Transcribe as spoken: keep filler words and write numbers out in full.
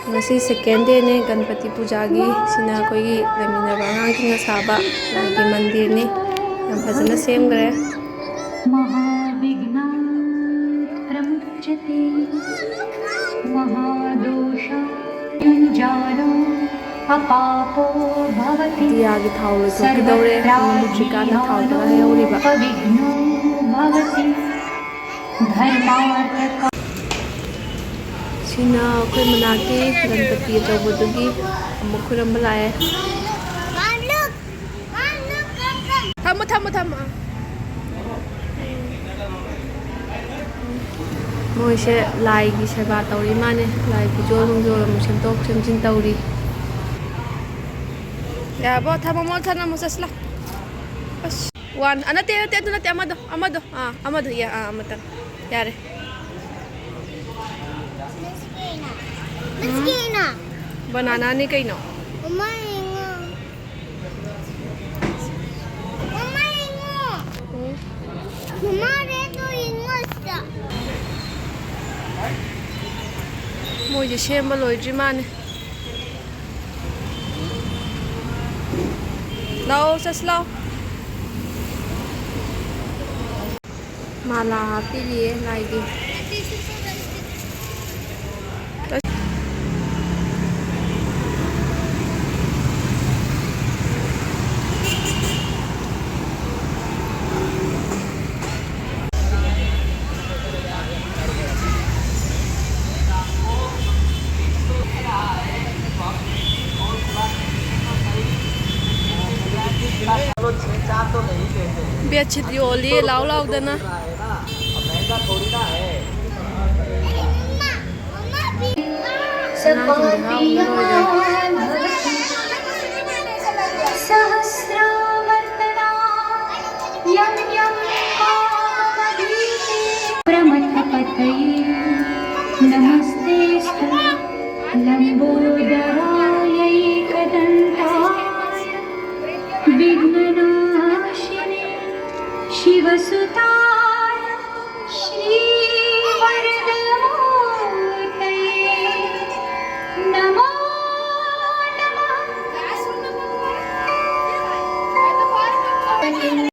ꯉꯁꯤ second dayꯅꯦ ꯒꯅꯄꯇꯤ ꯄꯨꯖꯥꯒꯤ꯫ ꯁꯤꯅ ꯑꯩꯈꯣꯏꯒꯤ ꯂꯩꯃꯤꯟꯅꯕ ꯑꯉꯥꯡꯁꯤꯡꯅ ꯁꯥꯕ ꯂꯥꯏꯒꯤ ꯃꯟꯗꯤꯔꯅꯤ꯫ ꯌꯥꯝ ꯐꯖꯅ ꯁꯦꯝꯈ꯭ꯔꯦ꯫ महाविघ्नात् प्रमुच्यते महादोषात् युञ्जानो अपापो भवति। ꯗꯤꯌꯥꯒꯤ ꯊꯥꯎ ꯂꯣꯏꯊꯣꯛꯈꯤꯗꯧꯔꯦ꯫ ꯑꯗꯨꯅ ꯃꯨꯇ꯭ꯔꯤꯀꯥꯅ ꯊꯥꯎ ꯈꯔ ꯍꯩꯍꯧꯔꯤꯕ꯫ सर्वत्राणि विघ्नो भवति। धर्मार्थ ꯁꯤꯅ ꯑꯩꯈꯣꯏ ꯃꯅꯥꯛꯀꯤ ꯒꯅꯄꯇꯤ ꯑꯆꯧꯕꯗꯨꯒꯤ ꯑꯃꯨꯛ ꯈꯨꯔꯝꯕ ꯂꯥꯛꯑꯦ꯫ ꯊꯝꯃꯣ, ꯊꯝꯃꯣ, ꯊꯝꯃꯣ꯫ ꯃꯣꯏꯁꯦ ꯂꯥꯏꯒꯤ ꯁꯦꯕꯥ ꯇꯧꯔꯤ ꯃꯥꯅꯦ꯫ ꯂꯥꯏ ꯐꯤꯖꯣꯜ ꯅꯨꯡꯖꯣꯜ ꯑꯃꯨꯛ ꯁꯦꯝꯗꯣꯛ ꯁꯦꯝꯖꯤꯟ ꯇꯧꯔꯤ꯫ ꯌꯥꯔꯕꯣ? ꯊꯝꯃꯝꯃꯣ, ꯊꯝꯃꯝꯃꯣ, ꯆꯠꯁꯤꯂꯥꯎ꯫ ꯑꯁ, one꯫ ꯑ, ꯅꯠꯇꯦ, ꯅꯠꯇꯦ, ꯑꯗꯨ ꯅꯠꯇꯦ, ꯑꯃꯗꯣ, ꯑꯃꯗꯣ꯫ ꯑꯥ, ꯑꯃꯗꯣ, ꯌꯥ-, ꯑꯥ, ꯑꯃꯇꯪ꯫ ꯌꯥꯔꯦ꯫ ꯕꯅꯥꯅꯥꯅꯤ ꯀꯩꯅꯣ꯫ ꯃꯃꯥ ꯌꯦꯡꯉꯣ꯫ ꯃꯃꯥ ꯌꯦꯡꯉꯣ꯫ ꯎꯝ꯫ ꯃꯃꯥ ꯔꯦꯗꯇꯣ ꯌꯦꯡꯉꯣ ꯁꯤꯗ꯫ ꯃꯣꯏꯁꯦ ꯁꯦꯝꯕ ꯂꯣꯏꯗ꯭ꯔꯤ ꯃꯥꯅꯦ꯫ ꯂꯥꯛꯑꯣ, ꯆꯠꯁꯤ ꯂꯥꯛꯑꯣ꯫ ꯃꯥꯂꯥ ꯍꯥꯞꯄꯤꯔꯤꯌꯦ ꯂꯥꯏꯒꯤ꯫ ꯕꯦꯠꯁꯤꯠ ꯌꯣꯜꯂꯤ ꯂꯥꯎ ꯂꯥꯎꯗꯅ꯫ ꯑꯉꯥꯡꯁꯤꯡꯗꯤ ꯍꯔꯥꯎꯕꯅ ꯂꯣꯏꯔꯦ꯫